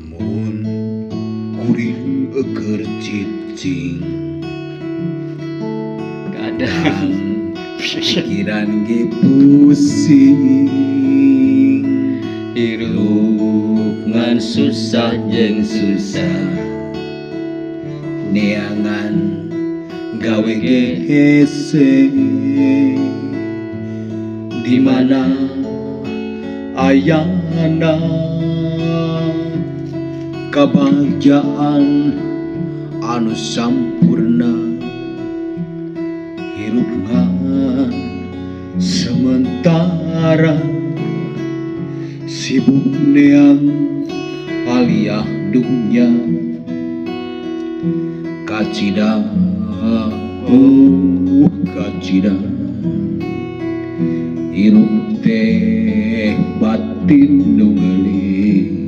Lamun kuring keur cicing, Kadang pikiran ge pusing. Hirup ngan susah jeung susah. Neangan gawe ge hese. Di mana ayana kabahagiaan anu sampurna? Hirup ngan sementara, sibuk neang aliah dunya. Kacida, oh kacida, hirup teh batin nu geulis.